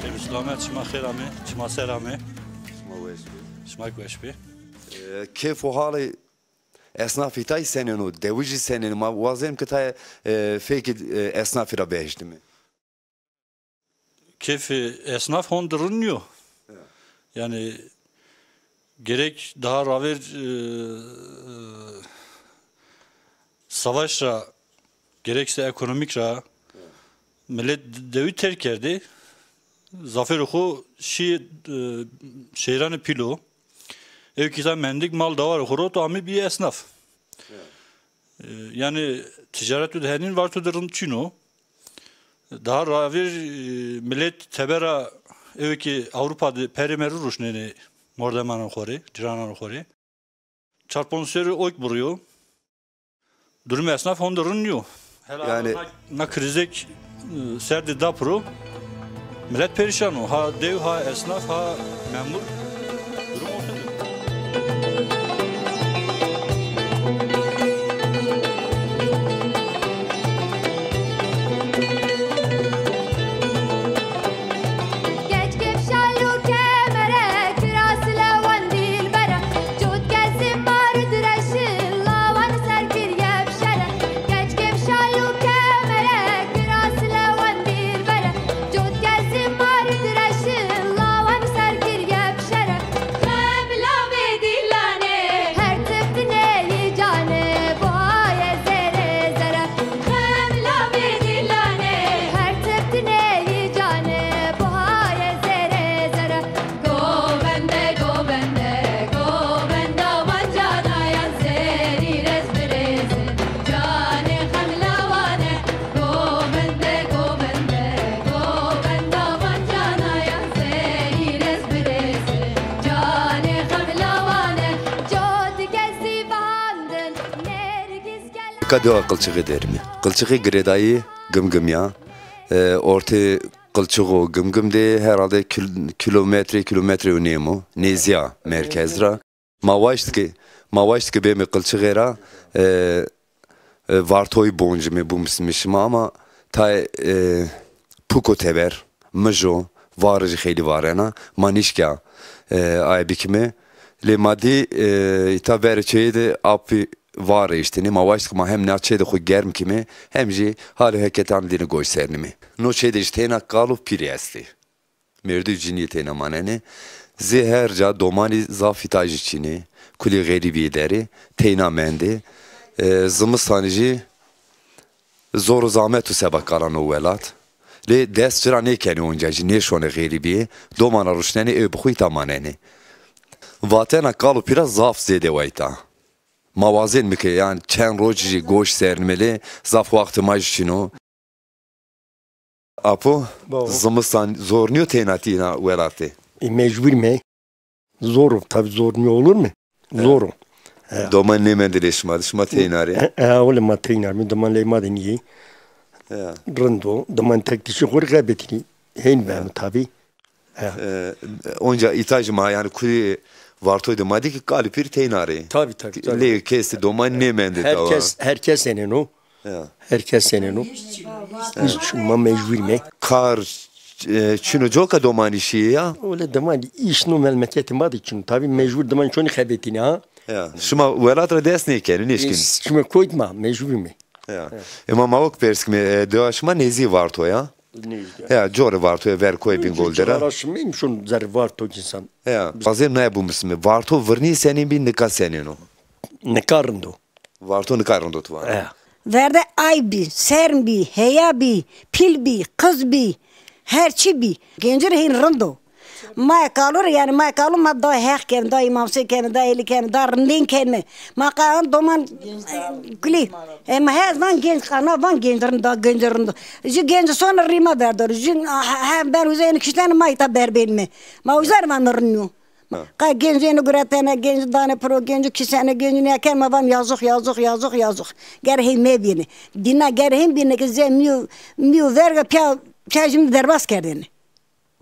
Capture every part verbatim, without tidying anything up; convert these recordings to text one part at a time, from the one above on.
Têmî selamet, şima xêr amê, şima ser amê. Şima weş bê. Şima weş bê. E, kêf û halê esnafî tay senên o, dewijî senên o? Ma wazên ke tay, e, fêkê, e, esnafî ra bieştîme. Kêfê esnaf honde rind nîyo. Ya. Yanî gerek daha ravêr, e, e, savaş ra, gerekse ekonomîk ra, ya, milet dewî terk kerdê. Zafêrê xo şî, e, şehîranê pîl o. Ewkî ta mendik mal dawarê xo roto amê bî esnaf. Ya. E, yanî ticareto de henîn varto de rind çin o. Daha ravêr, e, milet tebera ewkî Ewropa de perê merû ruşnenê mordemanê xo rê, cîrananê xo rê. Çar ponc serrî ewk birîyo. Durumê esnaf honde rind nîyo. Hela yanî na, na krîzek, e, ser de da piro. Milet perîşan o. Ha dew, ha esnaf, ha memur. Durum ortada. Nika dewa Qilçixî derîme. Qilçixî girêdayî Gimgimîya, e, ortê Qilçix û Gimgim de herhalde kil-, kilometre, kilometre û nêm o. Nêzîya merkez ra. Ma waşt ki, ma waşt ki bême Qilçixê ra, e, e, Vartoy boncime bûmisime şima ama tayê, e, puko teber, mijo, vare jî xeylî varena, ma nîşkîya, e, aye bikime. Lê ma dî, e, îta verê çêyê de apî vare îştêne. Ma waşt ki ma hem na çê de xwu germ kime, hem jî hal û heketan dîne goş sernime. No çê de jî teyna kal û pîrî estê. Mêrdî û cinîyê teyna manenê. Zê her ca domanî zaf îtajî çinê. Kulî xerîbîyê der ê. Teyna mendê. E, zimistanî jî zor û zamet o seba kalan o welat. Lê dest ci ra nêkenê onca jî, nêşonê xerîbîyê. Domana ruşnenê, ê bi xwu îta manenê. Vatena kal û pîra zaf zêde wa îta. Ma wazenîme ke, yanî, çend roj jî goş sernime lê zaf waxtê ma jî çin o. Apo, baba, zimistan zor nîyo teyna tîna welatê? E, mecbur me. Zor o, tabii zor nîyo olur mu? Zor o. He. Doman nêmendê lê şima de, şima teyna rê? E, e, öyle ma teyna rê, doman lê ma de nîyê. Ya. Rind o, doman tek dişî xwu rê xebetînî. Hên beno tabii. Ya. E, onca îta jî ma, yanî, kulî Vartoy de ma dî ki kal û pîr teyna rê. Tabii, tabii, tabii. Lê kesî doman nêmendê tawa. Herkes, herkes seneno. Ya. Herkes seneno. Biz şima mecbur me. Kar, e, çino coka domanî şîyê ya? Öyle domanî îş no memleketê ma de çino. Tabii mecbur doman çonî xebetînî ha. Ya. Şima welat ra dest nêkenî, nêşkînî? Şima koyt ma, mecbur me. Ya. Ema ma wek pers kime, e, dewa şima nêzî Varto ya? Nêzî. Ya, corê Vartoya ver koyê Bîngol de ra. Ara şimeyim şun zerrî Varto insan. Ya. Wazêm naye bûmisime. Varto virnî senên bî, nika senên o? Nika rind o. Varto nika rind o tu vana? Ya. Verde ay bî, serm bî, heya bî, pîl bî, qiz bî, her çî bî. Gencî rê hîn rind o. Maya kalo rê, yanî maya kalo ma da heq kenî, da îmamsê kenî, da elî kenî, da rindên kenî. Ma qay an doman, e, kulî. E, ma hez van genc qana, van genc rind a, genc rind o. Jü genc sona rî ma verdor. Jü he, he, ben uza êno kişten ma îta berbenîme. Ma uza rê vame rind nîyo. Ha. Qay genc êno guretene, genc dane piro, genc kişene, genc nîya ken ma vam yazık, yazık, yazık, yazık. Ger hey mebîne. Dîna ger hên bîne ki zê mîyo, mîyo verga pîya, pîya jü mi derbas kerdêne.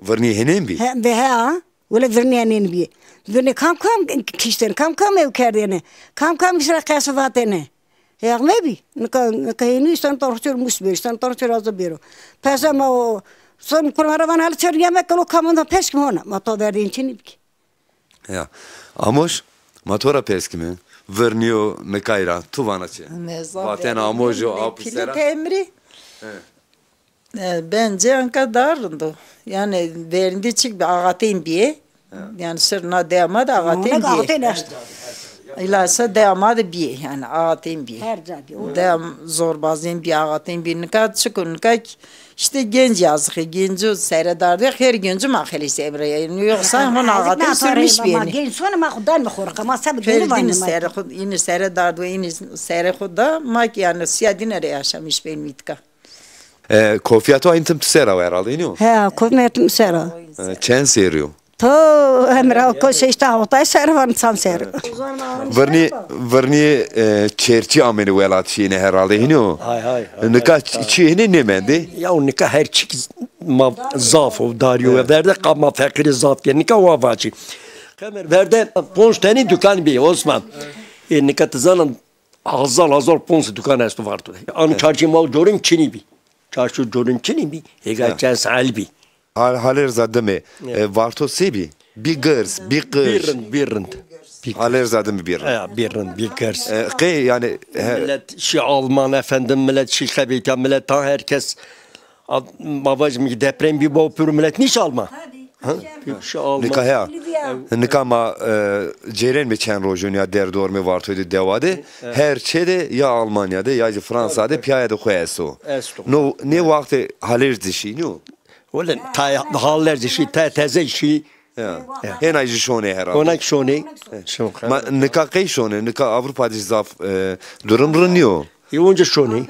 Virnî henên bî? He, be he ha. Wele virnî henên bî. Virnî kam kam kiştêne, kam kam ew kerdêne. Kam kam îş ra qesî vatêne. Heq mebî. Nika, nika hênû îşten tarxçor mus bêro, îşten tarxçor azo bêro. Pese ma o, son kurmara van hal çer yemek kelo kamonda peşkim hona. Ma to verdên çinî bikî. Ya. Amoş, ma to ra pers kime. Virnîyo nikay ra, tu vana çi? Vatena Amojo, apu sera. Temrî. He. E, bence anka daha rind o. Yani verindî çik bi axatên bîye. Ha. Yani sir na deya ma de axatên bîye. Axatên eşt. Îlasa deya ma de bîye, yani axatên bîye. Her ca bîye. Deya zorbazên bîye, axatên bîye. Nika çik o, nika işte genc yazık, genco sere dardı, her genco ma xelîs emre. Yani yoksa hon axatên sürmüş bîye. Genç sonra ma xudan mı xorka, ma sebe geri var mı? Sere xud, ini sere dardı, ini sere xud da, ma ki yani siya dine re yaşamış benim itka. E, kofîya to aynî tim tu ser a herhalde, înî yo? He, kofîya tim ser a. E, çend serî yo? To, emra ko şeşta hotay ser van çand ser. Virnî, virnî, e, çerçî amêne welat şîyêne herhalde, înî yo? Hay, hay, hay. Nika çi hênî nêmendê? Ya nika her çik ma zaf o, darî yo. He. Verde qama feqîrî zaf ke. Nika wa vacî. Qemer verde ponc tenî dukan bî, Osman. E, nika ti zanan Hazar hazar ponc dukan esto Varto de. An çarşî ma corim çinî bî. Çarşî corim çinî bî. Hêga çend sal bî. Hal, halêr zadime, e, Varto se bî? Bî girs, bî qiş. Bî rind, bî rind. Halêr zadime bî rind. Ya, bî rind, bî girs. E, qey yani, he. Milet şî Alman efendim, milet şî xebêta, milet ta herkes A, ma vajîme ki deprem bî, bo pir milet nîş Alman. Tabii. Ha? Pir şî Alman. Nika heya. Nika ma, e, cêrenme çend rojûn ya derdorme Vartoy de dewa de. Evet. Her çê de ya Almanya de ya jî Fransa de pîyaya de xo esto. Esto. No, nê waxtê halêr zî şî, nîyo? Wele tay halêr zî şî, tay teze şî. Ya. Ya. Hêna jî şonê herhalde. Hona ki şonê. Ma nika qey şonê? Nika Avrupa de zaf, e, durum rind nîyo. E, onca şonê.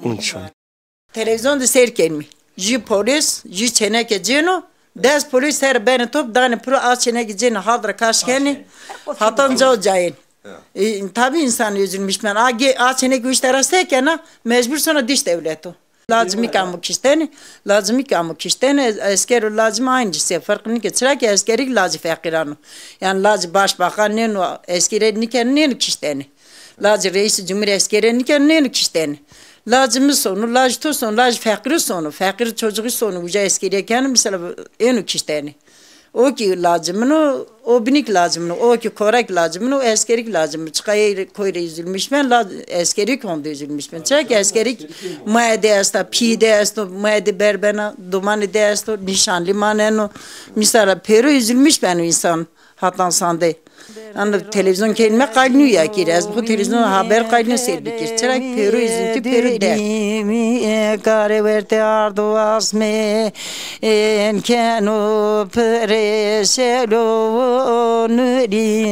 Onca şonê. Televîzyon de seyr kenîme. Jü polîs, jü çêneke cêno, des polîs ser benê top, danê piro, a çêneke cênî hal ra kaş kenî. Hatan cao cayên. E, tabii insan üzülmüş ben. A, ge-, a çêneke uşte ra se kena, mecbur sona dış devlet o. Lacimî ke amo kiştene, lacimî ke amo kiştene, esker û lacimî aynı şey, ferq nîke. Çira ke eskerî lacî feqîran o. Yanî lacî başbakan nêno, eskerî nîke nêno kiştene. Lacî reîsî cumhur eskerî nîke nêno kiştene. Lacî mi sono, lacî to sono, lacî feqîrî sono, feqîrî çocuğu sono, uca eskerîye keno, mesela êno kiştene. O kî lacî min o, o binî kî lacî min o, o kî korek lacî min o, eskerî kî lacî min o. Çiqa ey koy rê üzülmüş ben, la-, eskerî kî honde üzülmüş ben. Çira ke eskerî kî maye de esta, pî de esto, maye de berbena, domanê de esto, nîşanlî maneno. Mîsala pêro üzülmüş beno însan hatan sande. Ano televîzyon keyme qayîl nîyo ya kî. Ez bi xo televîzyon haber qayîl nîyo seyr bikir. Çira pêro üzüntü, pêro derd. Kare werte ardo asme en keno pire şelo nurî.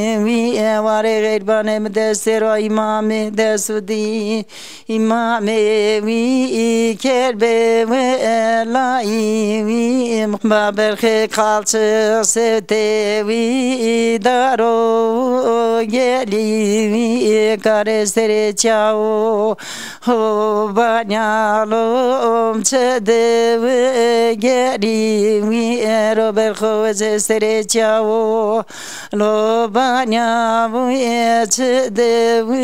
Ware xeyrbanê mi destê ro îmamê desudî. Îmamê wî kerbe welayî wî, baberxê kalçix sewtê wî, daro gelî wî, karê serê çawo ho banyalom çi de we gerî wî, ero berxo weze serê çawo. Lobanya bu eçi de bu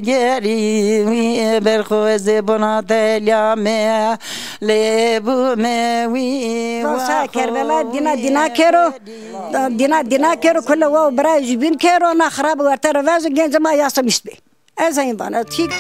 gerî bu berxo ze bona telya me le bu me wi. Sa Kerbela dina dina kero. Dina dina kero, kule wa bira jübin kero, na xirab werte revezo, genci ma yasa mişt bi. Ez heyîn vana, çîk.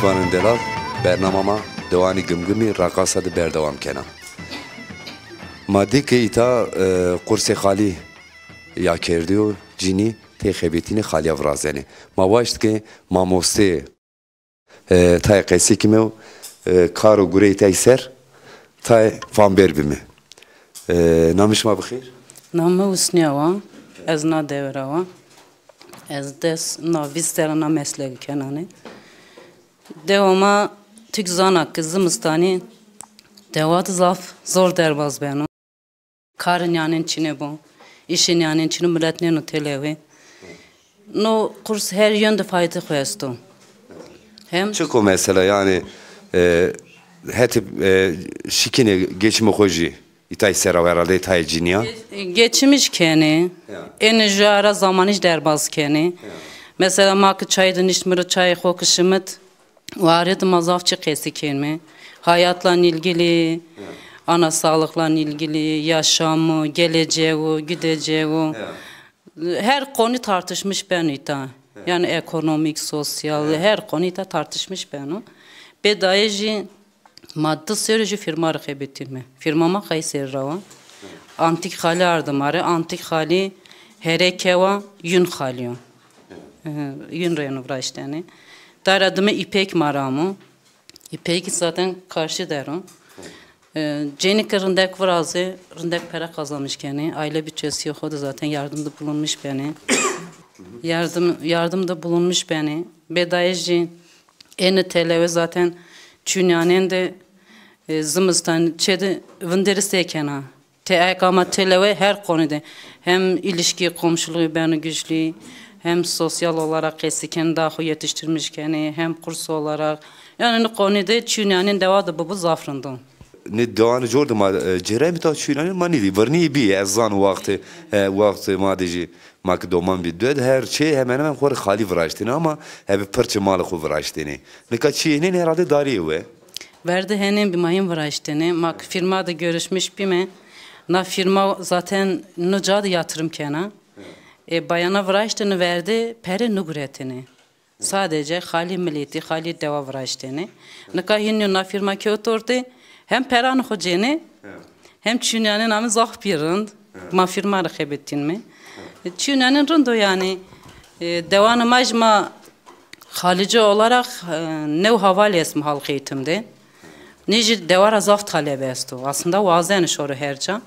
Vanên delal, bernama ma Dewanî Gimgimî Raqasa de berdewam kena. Ma dî ke îta, e, qursê xalî ya kerdîyo, cinî tey xebetînê, xalîya virazenê. Ma waşt ke mamosteyê, e, tayê qesey kîme û, e, kar û gureyê tayê ser, tayê famber bîme. E, namê şima bi xêr? Namê mi Usnîya wa, ez na dewe ra wa. Ez des na vîst serra na meslegi kenanê. Dewa ma, tu kî zana ke zimistanî dewa de zaf zor derbaz beno. Karê nîyanên çinê bo, îşê nîyanên çinê, milet nêno têlewê. No qurs her yön de fayde xo esto. Hem çik o mesela, yanî, e, hetê, e, şikînê geçimê xo jî îtay ser a, herhalde îtayê cinî ya. Ge-, geçimîş kenê. Ya. Ênê ju ara zamanîş derbaz kenê. Ya. Mesela ma ke çay de nişt, mi ro çayê xo ke şimit, o arê de ma zaf çi qesî kenîme. Hayatla ilgili, ya, ana sağlıkla ilgili, yaşamı, geleceği, gideceği. Ya. Her konu tartışmış beno îta. Ya. Yani ekonomik, sosyal, ya, her konu îta tartışmış beno. Bê dayê jî ma di serrî jû firma rê xebetîme. Firma ma Kayseri ra wa. Antîk Xalî arde ma rê. Antîk Xalî hereke wa, yün xalî yo. E, yün reyno viraştene. Dara dime îpek ma ra amo. Îpek zaten karşı der o. E, cenî ke rindek virazê, rindek pere kazanmış kenê. Aile bütçesi xo de zaten yardım da bulunmuş benê. Yardım, yardım da bulunmuş benê. Bê dayê jî ênê têlewe zaten çûnîyanên de, e, zimistan çê de vinderî sey kena. Te ek ama têlewe her konuda hem ilişki, komşuluğu beno güçlü, hem sosyal olarak qesî kenê, daha xo yetiştirmiş kenê, hem kurs olarak. Yani ne konuda çûnîyanên dewa de bibo zaf rind o. Nê dewanê cor de ma, e, cêrayîme ta çûnîyanên ma nêdî. Virnî bî, ez zan wextê, e, wextê ma de jî. Ma ke doman bî, dud her çê hemen hemen xo rê xalî viraştêne ama hebê pirçê malê xo viraştêne. Nika çîyê nênê herhalde darîyê we. Verde henên bî ma hîn viraştêne. Ma ke firma de görüşmüş bîme, na firma zaten no ca de yatırım kena. E, bayana viraştêne verde, pere niguretêne. Sadece xalî miletî, xalî dewa viraştêne. Nika hînî na firma kewt ortê, hem peranê xo cênê, hem çûnîyanên ame zaf bî rind. Ma firma rê xebetînme. Çûnîyanên rind o yanî. E, dewanê ma jî ma xalîci olarak, e, new havalî estme halk eğitim de. Nê jî dewa ra zaf talebe esto. Aslında wazenê şoro her ca.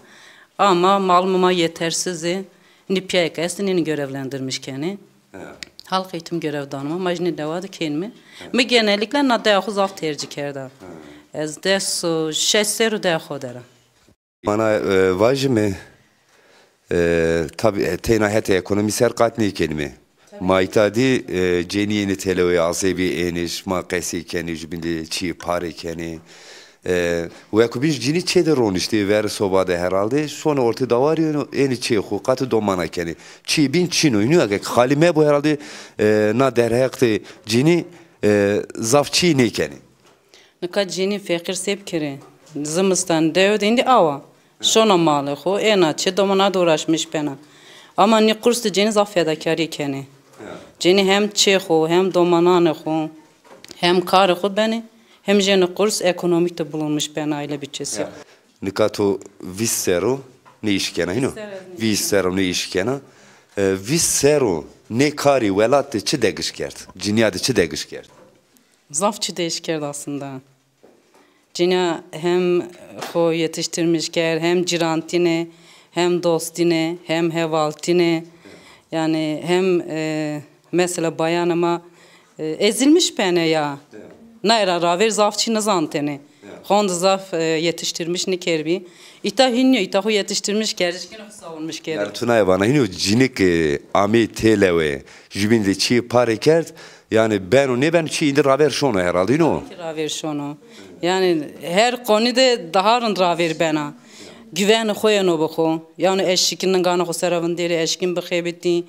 Ama malumê ma yetersiz ê. Nê pîyayê ke estê nênê görevlendirmiş kenê. Ya. Halk eğitim görevdanî ma, ma jî nê dewa de kenîme. Ya. Mi genellikle na dewa xo zaf tercîh kerda. Ya. Ez des û şeş serrî dewa xo der a. Vana, e, vajîme, e, tabî, e, teyna hetê ekonomî ser qat nêkenîme. Tabii. Ma îta dî, e, cenî ênê têlewê, asê bî ênê, şima qesey kenê, jûbîn de çîyê parê kenê. E, weko bîn cinî çê de roniştê, verê soba de herhalde, şonê ortê dawarî êno, ênê çê xo, qatê domana kenê. Çîyê bîn çin o. Hînî eke xalî mebo herhalde, e, na derheq de cinî, e, zaf çîyê nêkenê. Nika cinî feqîr se bikerê? Zimistan dewe de îndî awa. Şona malê xo, êna çê domana de uğraşmış bena. Ama nî qurs de cenî zaf fedakarî kenê. Ya. Cenî hem çê xo, hem domananê xo, hem karê xo benê, hem jî ênê qurs ekonomîk de bulunmuş benê aile bütçesi. Ya. Nika to vîst serro nê îş kena, hîno? Vîst serro nê îş kena. E, vîst serro nê karî welat de çi degiş kerd? Cinîya de çi degiş kerd? Zaf çi değiş kerd aslında. Cinîya hem xo yetiştirmiş kerd, hem cîrantîne, hem dostîne, hem hevaltîne. Yani hem, e, mesela bayanê ma, e, ezilmiş benê ya. Ya. Naye ra ravêr zaf çî nizantêne. Ya. Honde zaf, e, yetiştirmiş nêkerbî. Îta hînî yo, îta xo yetiştirmiş kerd, eşkînê xo savunmuş kerd. Yani tu naye vana hînî yo, cinî ke amê têlewe, jûbîn de çîyê parê kerd, yani beno nêbeno çî îndî ravêr şono herhalde, hîno? Ki ravêr şono. Yani her konu de daha rind ravêr bena. Güvenê xo yeno bi xo. Yani eşkî ninganê xo sera vinderî, eşkîn bixebitî.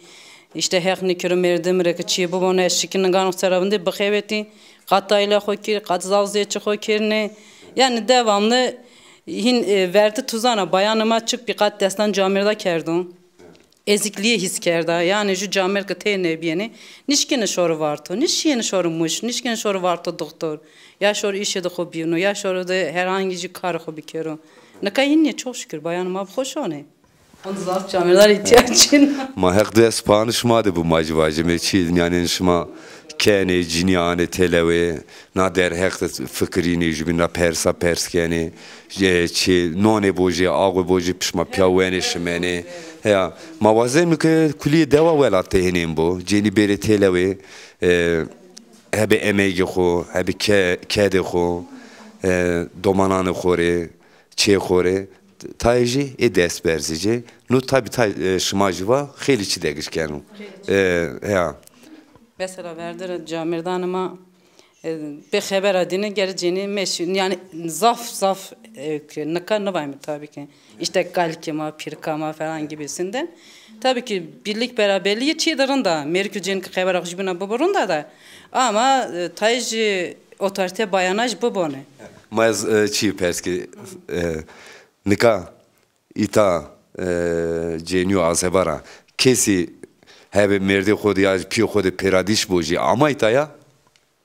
Îşte Heq nêkero merdim rê ke çîyê bibono, eşkîn ninganê xo sera vinderî bixebitî. Qat aile xo kir, qat zaf zêçî xo kirnê. Yani devamlı hîn, e, verdi tu zana, bayanê ma çik bî qat destan camêrda kerdo. Eziklîye hîs kerda. Yanî ju camêrd ke tey nêbîyêne, nişkêne şoro Varto, nişkêne şoro Muş, nişkêne şoro Varto doktor. Ya şoro îşê de xo bîno, ya şoro de herhangî jî karê xo bikero. Nika hînî yê, çok şükür, bayanê ma bi xo şonê. Zaf camêrdan îhtîyac çin. Ma heq dest pahanê şima de bo, ma jî vajîme çî, yanî şima kenê, cinî anê têlewe, na derheq de fikirînê, jubîn ra persa pers kenê, e, çi nonê bo jê, axwe bo jê, pişt ma pîya wenê şimenê. Heya, ma wazeme ke kulîyê dewa welat de hênên bo, cenî bêrê têlewe, e, hebê emegê xo, hebê ke-, kedê xo, e, domananê xo rê, çê xo rê, tayê jî ê dest berzê ci. No tabî tay, e, şima jî va xeylê çi degiş keno. E, heya. Mesela verdi ra camêrdanê ma, e, bê xebera dîne gere cenî meşî, yanî zaf zaf, e, ke nika nivayme tabî ke. İşte kalikê ma, pîrika ma falan gibisinden. Tabî ki birlik beraberlîyî çî de rind a. Mêrik û cenî ke xebera xo jubîna bibo rind a da. Ama, e, tayê jî otorîte bayana jî bibone. Ma ez, e, çî pers ke, e, nika îta, e, cenî û azeba ra kesî hebê mêrdê xo de ya jî pîyê xo de pêradîş bo jî ama îta ya?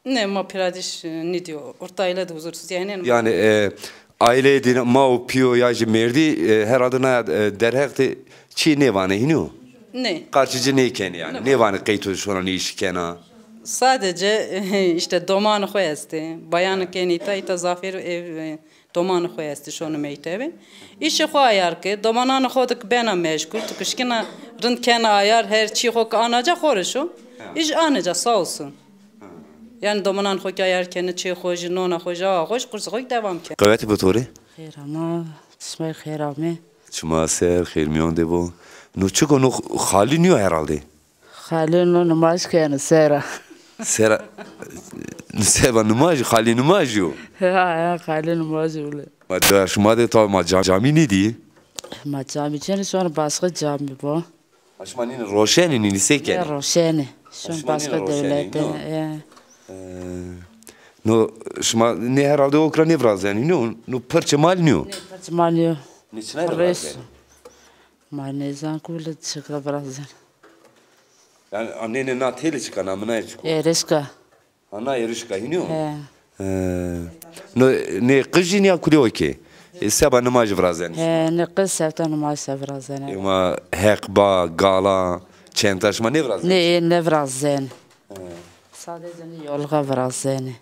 Ne, ma pêradîş, e, nîdîyo. Orta aile de huzursuz, yanî. Yanî, e, aîleyê dîne ma û pîyo ya jî mêrdî, e, herhalde na, e, derheq de çî nêvanê hînî yo? Ne. Qarşî ci nêkenê yanî. Nêvanê qey to şona nê îşî kena. Sadece, işte, domanê xo estê. Bayanê ke ênê îta, îta zafêr ev, e, domanê xo estê, şonê mektebî. Îşê xo ayar ke, domananê xo de ke bena meşgul, tu ke şikîna rind kena ayar, her çî xo ke ana ca xo rê şo. Îş anê ca, sağ olsun. Yanî domananê xo ke ayar kenê, çê xo jî, nona xo jî, awa xo jî, qursê xo kî devam kenê. Qewetê bo to rê. Xêr ama, çimayî xêr amê. Çima ser, xêr mîyan de bo. No çik o, no xalî nîyo herhalde? Xalî no nimaj keno sera. Sera, seba nimaj, xalî nimaj yo. Ha, ha, xalî nimaj yo wile. Ma dewa şima de tabi ma cam-, camî nîdî? Ma camî çênî, şonî başka camî bo. Ha, şima nînî roşenî, nînî sey kenî? Ya, roşenî. Şonî başka dewlete, ya. E, no, şima nê herhalde ok ra nêvirazenî, no, no pirçê mal nîyo? Nê, pirçê mal nîyo. Nê çinay ra virazenî? Ma nêzan ku wile çik ra virazenî. Yanî, a, nê, nê, na têlê çik a, na minayê çik o? Êrişka. Ha, na êrişka hînî yo? He. He. No, nê qij în ya kulî o ke? E, seba nimajî virazenî şima? He, nê qij seba nimajî se virazenî. Ema heqba, gala, çenta şima nêvirazenî? Nê, ê nêvirazenî. He. Sadece nê yolga virazenî.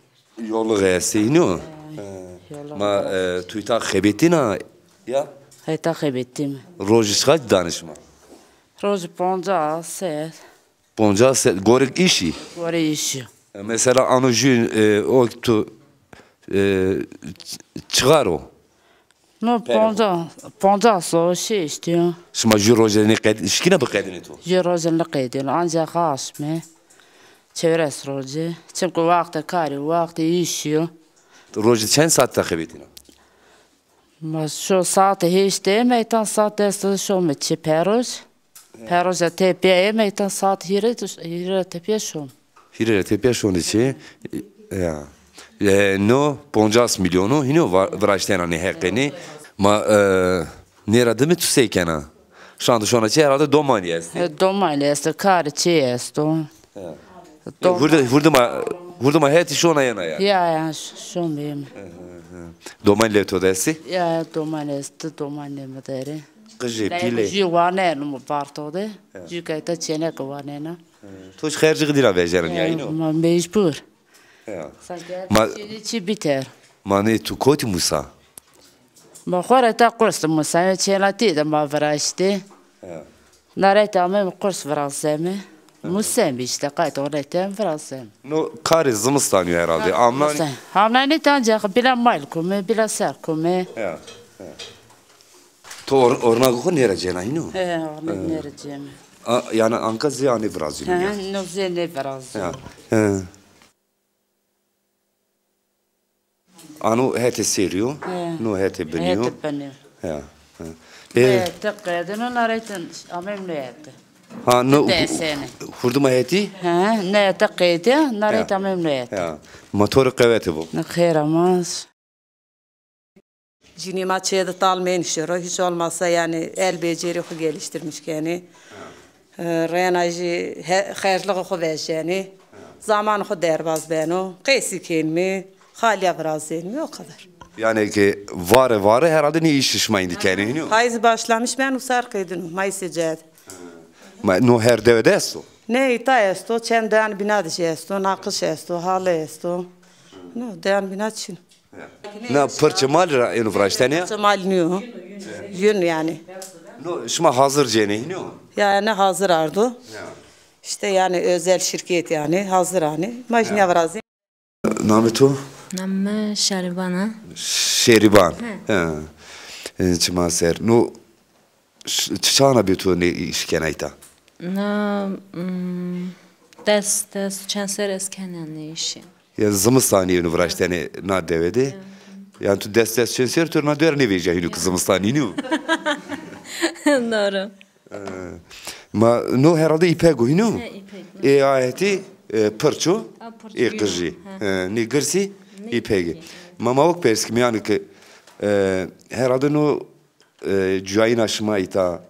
Yolga estê hînî yo? He. He. Yolga virazenî. Ma, e, tu îta xebetîna ya? Îta xebetîme. Rojî çiqa danê şima? Rojî poncas, sed. Poncas se-, gorê îşî? Gorê îşî. E, mesela ano jû, e, o tu, e, ç-, çiqar o? No poncas, poncas o, şêşt o. Şima jû roje nêqed-, şikîna biqedînê to? Jû roje nêqedîno, ancak aşme. Çewres roje. Çimkî wextê karî, wextê îşî yo. Roje çend saet de xebetîna? Ma şo saet heştê, meytan saet des de şome çê peroj. He. Peroja tepîya ê, meytan saet hîrê de, hîrê tepîya şom. Hîrê tepîya şonê çê. Ya. E, no poncas milyon o, hînî yo va-, viraştena nê heqê nê. Ma, e, nê ra dime tu sey kena? Şan de şona çê herhalde domanî estê. E, domanî estê, karê çê esto. Ya. E, hurdê, hurdê ma, hurdê ma hetî şona yena ya. Ya, ya, ş-, şon bîyeme. Domanî lê to de estî? Ya, domanî estî, domanî lê mi der ê. Qijê, pîlê. Jû waneno mi Varto de. Ya. Jû keyta çêneke wanena. To jî xercixî dîna vejenên ya, hînî yo? Ma mecbur. Ya. Sanki ma-, çênê çî bîter. Ma nê tu kotî musa? Ma xo ra ta qurs de musayme, çêna tî de ma viraştê. Ya. Na reytê ameyme qurs virazeme. Museme îşte, qayt o reytê em virazeme. No karê zimistan yo herhalde. Ha, amnan zimistan. Amnanî ta ancak bila mal kume, bila ser kume. Ya, ya. To or-, ornagê xo nêra cêna hînî yo? He, ornagê nê ra cême. A, yanî anka zê anê virazîno ya? He, no zê nêvirazîno. Ya. He. Ano hetê serî yo, he, no hetê binî yo. Hetê binî yo. Ya, he. E, hetê qedîno, na reytê ameyme no hetê. Ha, no, desene. Hurdima hetî? He, ne hetê qedîya, na reytê ameyme no hetê. Ya. Ma to rê qewete bo. Ne xêr ama. Cinî ma çê de tal mênişiro. Hiç olmazsa yani el becerî xwu geliştirmiş kenî. E, reyna jî he-, xerclixê xwu vejyenî. Zamanê xwu derbaz beno. Qeysî kenîme. Xalîya virazênîme. O kadar. Yani ki vare vare herhalde ne iş şima îndî kenî, hînî yo? Payîz başlamış ben usar qedîno. Mayısê ced. Ma no her dewe de esto? Ne, îta esto, çend deyan bîna de jî esto, naqış esto, hale esto. No, deyan bîna çin. Na pirçê malî ra êno viraştene ya? Pirçê malî nîyo. Yün yani. No, şima hazir cênê, hînî yo? Yani hazir ardo. Ya. İşte yani özel şirket yani hazir hani. Majî nîya virazî. Namê to? Namê mi Şerîban a. Şerîban. He. He. E, çima ser. No, ş-, çi çana bî to nê îş kena îta? Na, mm, des, des çend ser ez kena nê îşî. Ya zimistanî êno viraştene na dewe de. Ya. Yani tu des, des çend ser tu na dewe ra nêvejîya hînî ki zimistanî nîyo? Doğru. E, ma no herhalde îpek o, hînî yo? He, îpek o. Ê aye hetî, e, pirç o, a, pirç ê qijî. He. E, nê girsî îpek ê. Ma, ma wek pers kim yani ki, e, herhalde no, e, cuyayîna şima îta,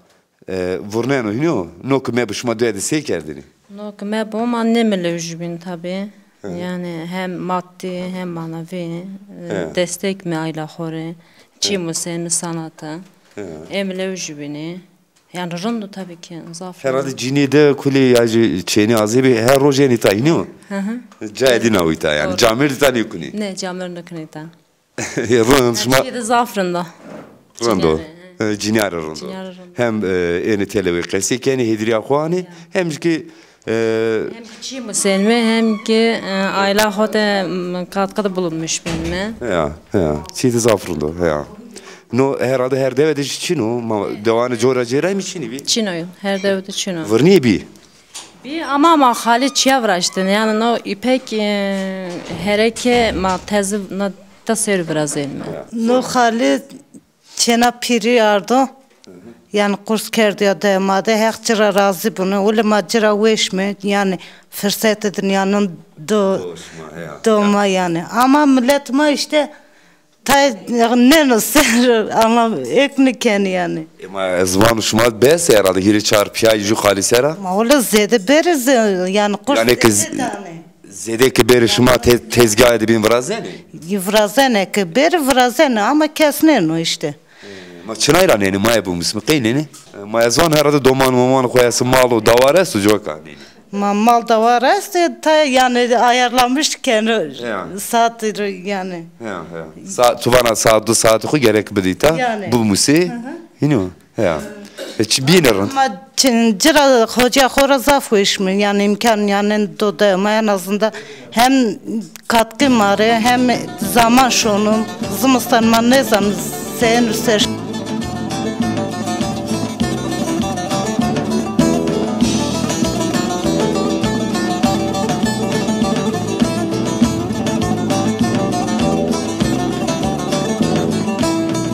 e, vurneno, hînî yo? No ki mebo şima dewe de sey kerdêne? No ki mebo ma nêmilewjibîn tabî. He. Yani hem maddi hem manevi, e, destek mi ayla xo rê. Çî musemi sanata. He. Ê milewjibînî. Yani rind o tabii ki, zaf rind o. Herhalde cinî de kulî ya jî çênî azebî her roj ênî ta, hînî yo? Hı hı. Cayê dîna wî ta yani. Doğru. Camêrdî ta nêkunî. Ne, camêrd nêkunî ta. Rind, şima. Çî de zaf rind o. Rind o. Cinîyarî, he. E, cinîyarî rind o. Cinîyarî rind o. Hem, e, ênê têlewe qesey kenê, hêdîrîya xo anê, hem jî ki, e, hem ki çî musênme, hem ki, e, ayla xo de, m, katkıda bulunmuş benme. Ya, ya. Çî de zaf rind o, ya. No herhalde her dewe de jî çin o. Ma dewanê cora cêray mi çinî bî? Çin o, her dewe de çin o. Virnî bî? Bî ama ma xalî çîya viraştêne. Yani no îpek, e, hereke ma tezi na ta ser virazênme. No xalî çêna pîrî ardo. Yani kurs kerdo ya dewe ma de, Heq ci ra razî bûne. Wele ma ci ra weş me. Yani fırsete din yanın do, do ma yani. Ama millet ma işte Tay nêno ser, ama êk nêkenî yanî. E, ma ez vano şima bes herhalde hîrê çar pîyay jû xalî ser a? Ma wele zêde berî ze-, yanî qurs. Yanî ki z-, zêde ki berî şima te-, tezgahê de bîn virazenê? Virazenê ki berî virazenê ama kes nêno îşte. E, ma çinay ra nênê, ma yê bimusmî, qey nênê? E, ma ez vano herhalde doman moman xo esto, mal û dawar esto, coka nênê. Ma mal da war estê, ta yani ayarlamış keno saatî ro yani. Ya, ya. Sa-, tu vana saat du saat xo gerek bidî ta, yani. Bimusê, hînî yo. Ya. E, çi bîne rind. Ma çin-, ci ra, hoca xo ra zaf weş mi? Yani imkan yani do de ma en azından hem katkı ma rê hem zaman şonum. Zimistan ma nêzan seyên ser.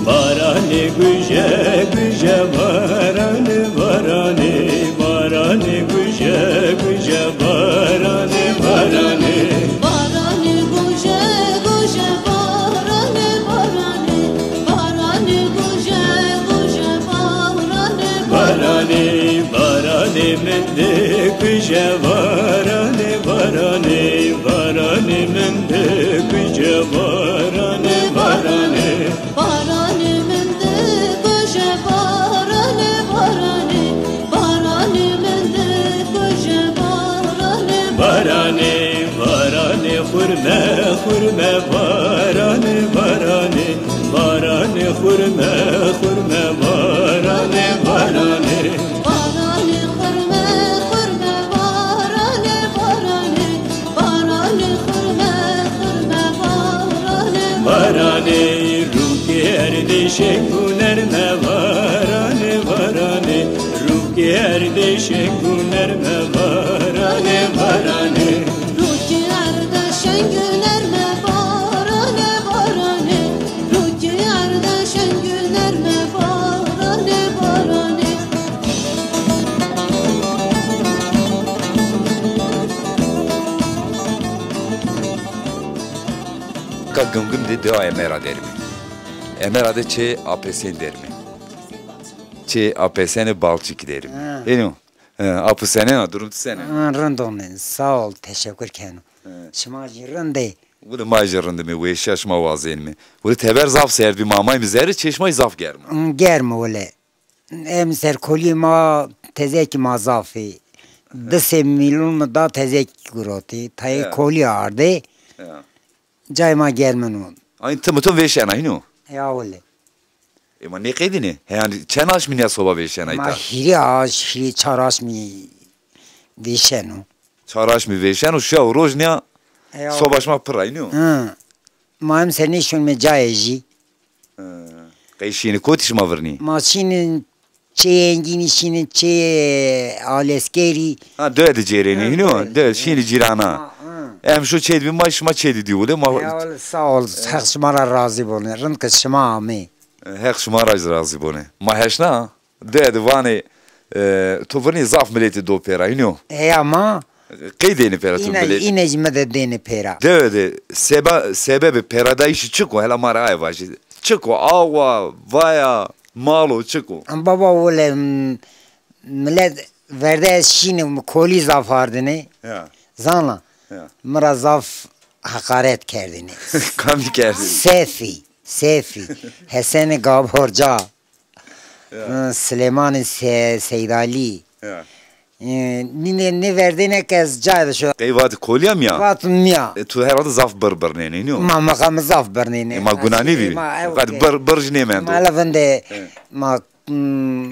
Baranê guje guje baranê, baranê, baranê guje guje baranê, baranê. Baranê guje guje baranê, baranê, baranê guje guje baranê, baranê. Baranê, baranê min de guje baranê, baranê, baranê min de guje baranê, baranê. Baranê min de guje baranê, baranê, baranê min de guje baranê, baranê. Baranê, baranê xurme, xurme baranê, baranê, baranê xurme, xurme baranê, baranê. Baranê xurme, xurme baranê, baranê, baranê xurme, xurme baranê. Baranê, rûkê erdê şeng û nerme baranê, baranê, rûkê erdê şeng û nerme baranê, baranê. Rûkê erdê şeng û nerme baranê, baranê, rûkê erdê şeng û nerme baranê, baranê. Ka Gimgim de dewa Emera derime. Eme ra de çê Apesên derme. Çê Apesêne Balçik derme. Ha. Eno. E, apo senena, durum ti sene? Ha, rind one. Sağ ol, teşekkür keno. E. Şima jî rind ê? Wile ma jî rind îme, weşîya şima wazenîme. Wile teber zaf serd bî, ma amay mi zere, çê şima zaf germ a. Hı, germ o wile. Emser kolî ma, tezekî ma zaf ê. Di sê mîlyon mi da tezek gurotî. Tayê kolî ardê. Ya. Cayê ma germin o. Ay tim tim vêşena hîno. Ya wile. E ma nêqedîne. He yanî çend aşmî nîya soba vêşena îta? Ma hîrê aş, hîrê çar aşmî vêşeno. Çar aşmî vêşeno, şiya û roj nîya soba şima pir a, hîno? Hı. Ma emser nêşonîme cayê jî. Hı. Qey şînî kotî şima virnî? Ma şînî çê Engînî, şînî çê Aleskerî. Ha, dewe de cêrenî, hîno? Ha, dewe de. Dewe, şînî cîrana. Ha, ha. Em şo çê de bî, ma şima çê de dî wile. Ma... Ya, sağ ol, Heq şima ra razî bone. Rind ke şima amê. Heq şima ra jî razî bone. Ma heşna? Dewe de vanê, e, to virnî zaf miletî do pêra, hîno? Heya ma. Qey dêne pêra to miletî? Îne jî mi de dêne pêra. Dewe de seba-, sebebê pêradayîşî çik o? Hela ma ra aye vajî. Çik o? Awa, vaya, mal o, çik o? Baba wile, m-, milet verde ez şîne, mi kolî zaf ardine. Ya. Zana. Ya. Mi ra zaf heqaret kerdine. Kamî kerdine? Sefî, sefî. Hesenê Gaborca. Ya. Hı, Silêmanê Se-, Seydalî. Ya. E, nîne nêverdêne ke ez cayê de şo. Qey vatî kolî ya mi ya? Vat mi ya. E, tu herhalde zaf bir birnêne, nîyo? Ma, ma, ma zaf birnêne. E, ma guna nêbî? Ma, ew vatî bir, bir jî nêmendo. Ma la vinde, ma, hmm,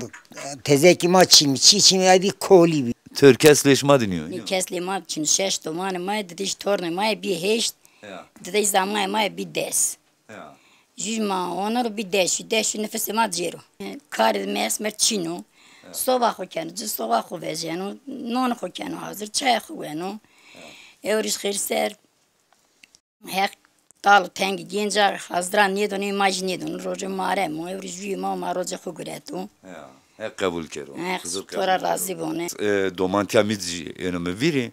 tezekî ma çî mi, çî, çî mi, ay bî kolî bî. Tewr kes lê şima de nîyo, nîyo? Kes lê ma çin, şeş domanê ma yê, didê jî tornê ma yê bî heşt. Ya. Didê jî zamayê ma yê bî des. Ya. Jû ma onur bî deş, deş nifisê ma cêro. Karê mi esmer çin o. Ya. Soba xo keno, ci soba xo vejeno, non xo keno hazir, çay xo weno. Ya. Ewro jî xêr ser. Heq tal û tengî genca hazira nêdonê, ma jî nêdon. Rojê ma rem o, ewro jûyê ma, ma rojê xo gureto. Ya. Heq qebul kero. Heq Xizir to ra razî bone. E, domantiya mi jî êno mi vîrî.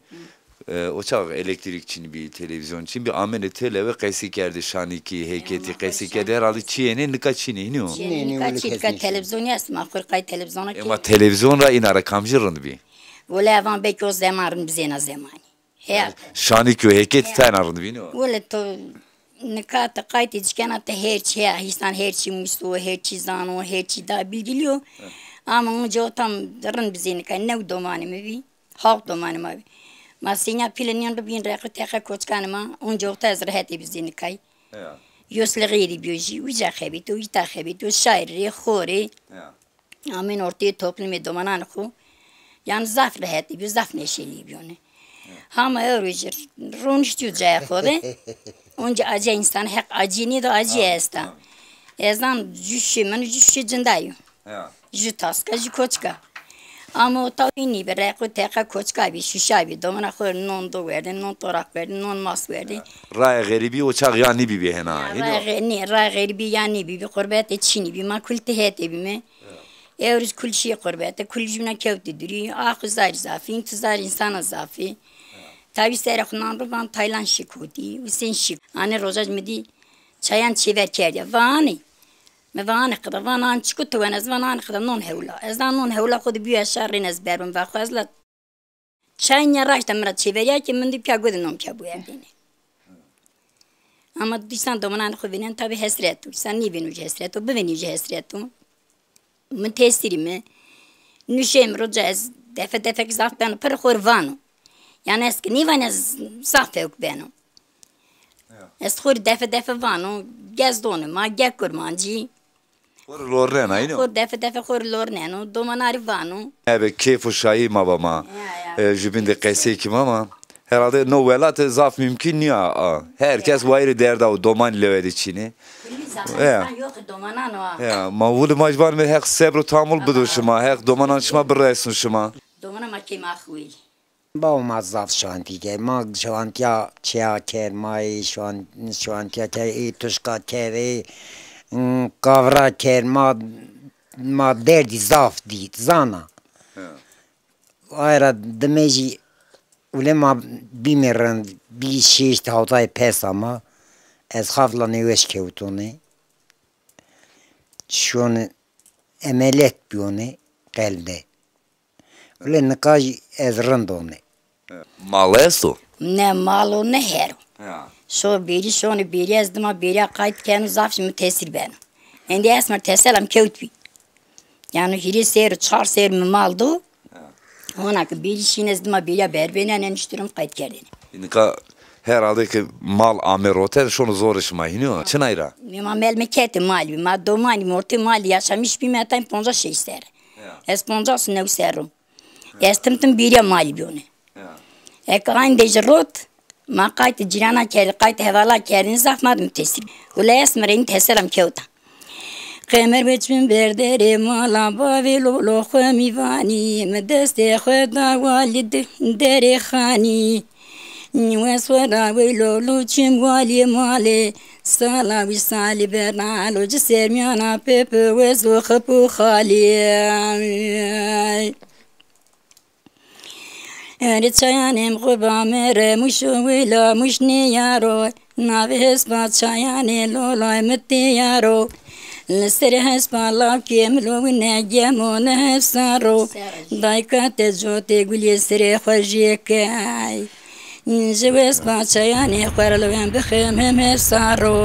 E, o çax elektrîk çin bî, televîzyon çin bî. Amêne têlewe qesî kerdê, şanîkî, hêketî qesî kerdê. Herhalde çîyêne nika çin ê, hînî yo? Çîyêne nika çin, nika televîzyonî est ma, xo rê qay televîzyona kê. Ema televîzyon ra îna ra kamcî rind bî? Wele evan belkî o zeman rind bizêna zemanî. He. Şanîkî û hêketî tayna rind bî, nîyo? Wele to nika ti qaytê ci kena ti her çî heya, hîsan her çî musto, her çî zano, her çî da bilgilî yo. Ama onca o tam rind bizê nika, new domanê mi bî, hawt domanê ma bî. Ma sênya pîle nîyan ro bîn reqî teqe koçikanê ma, onca o ta ez rehetê bizê nikay. Ya. Yoslixî rî bîyo jî, uca xebitîyo, îta xebitîyo, şarî rê, xo rê. Ya. Amên orteyê toplumê domananê xo. Yanî zaf rehetî bîyo, zaf neşelî bîyone. Hama ewro jî roniştîyo cayê xo de. Onca acî însan, heq acî nêdo, acî esta. Ez zan jû şê min, jû şê cinda yo. Ya. Jû taska, jû koçika. Ama o taw înî bî, reqo teqa koçika bî, şuşa bî, domana xo non do werdê, non toraq werdê, non mas werdê. Raya xerîbî o çax ya nîbîbî hena, hîno? Raya xe-, nê, raya xerîbî ya nîbîbî, qurbetê çinî bî, ma kul ti hetê bîme. Ewro kul şîyê qurbete, kul jûna kewtê durî, axu zarî zafî, întizarê însana zafî. Tabî serê xo nan ro van Taylan şî kotî, Husên şî. Anê roja mi dî çayan çêver kerdîya. Va anê. Mi va anê qida, van an çiko ti wena, ez van anê qida non hewla. Ez dan non hewla xo de bîyo eşar rên ez berbim va xo ez la. Çay nîya raşta mi ra çêverîya ke min dî pîya go de non pîya biwerdêne. Ama dîsan domananê xo vînen tabî hesret o. Îsan nêvîno jî hesret o, bivînî jî hesret o. Mi tesîrî mi. Nuşê mi roca ez defe defek zaf beno, pir xo rê vano. Yanî ez ki nêvan ez zaf fewk beno. Ya. Ez xo rê defe defe vano, gez donê ma, ge kurmancî. Xo rê lornena, îno? Xo defe defe xo rê lorneno, domana rê vano. Ebe keyf û şahî ma ba ma. Ya, ya. E, jubîn de qesey kî ma ma. Herhalde no welat zaf mumkun nîya. A, her kes wayîrê derda û domanî lewe de çin ê. Kulî zaman însan yo ki domanan o a. Ya, ma wulî ma jî vanîme Heq sebr û tahammul bido şima. Heq domanan şima biresun şima. Domana ma key ma xwî. Bawo ma zaf şantî kerd. Ma şantîya çêya kerd, ma ê şan-, şantîya kerd, ê tuşka kerd, ê, ım, kavra kerd, ma, ma derdî zaf dît, zana. He. Ay ra dime jî wile ma bîme rind, bî şêşt hawtay pes ama ez xaf la nêweş kewtone. Şonê emeliyat bîyonê qelde. Wele nika jî ez rind onê. Mal esto? Ne mal o, ne her o. Ya. So bêrî şonê bêrî, ez dima bêrîya qayt keno, zaf jî mutesîr beno. Endî esmer tesela mi kewt bî. Yanî hîrê ser o, çar ser mi mal do. Ya. Hona ke bêrî şîn ez dima bêrîya berbênen, eniştirim qayt kerdêne. Nika herhalde ke mal ame rote, şono zorê şima hînî yo. Çinay ra? Ma mel mi kete malî, ma domanî mortê malî yaşamış bîme, heta poncas şeş serre. Ya. Ez poncas new serre o. Ez tim tim bêrîya malî bîyone. Ya. Eke ayn de jî rot, ma qaytê cîrana kerdî, qaytê hevala kerdî, zaf ma de mutesîr. Wele esmer înî tesela mi kewta. Qemer weçim ber derê mala, bavê lolo xwu mi vanî, mi destê xwu da walî di-, derê xanî. Wes xwu ra wey lolo çim walî malê, sala wî salî bernalo, ci sermîyana pepe wes û xip û xalî. Erê çayanê mi xwu bamere, mûşo wêla mûş nêyaro. Navê hespa çayanê lolay mi têyaro. Li serê hespa lawkê mi lowine gemo ne hefsaro. Dayka te cotê gulê serê xwu jêkey. Ji wespa çayanê xwu ra lowên bixim him hefsaro.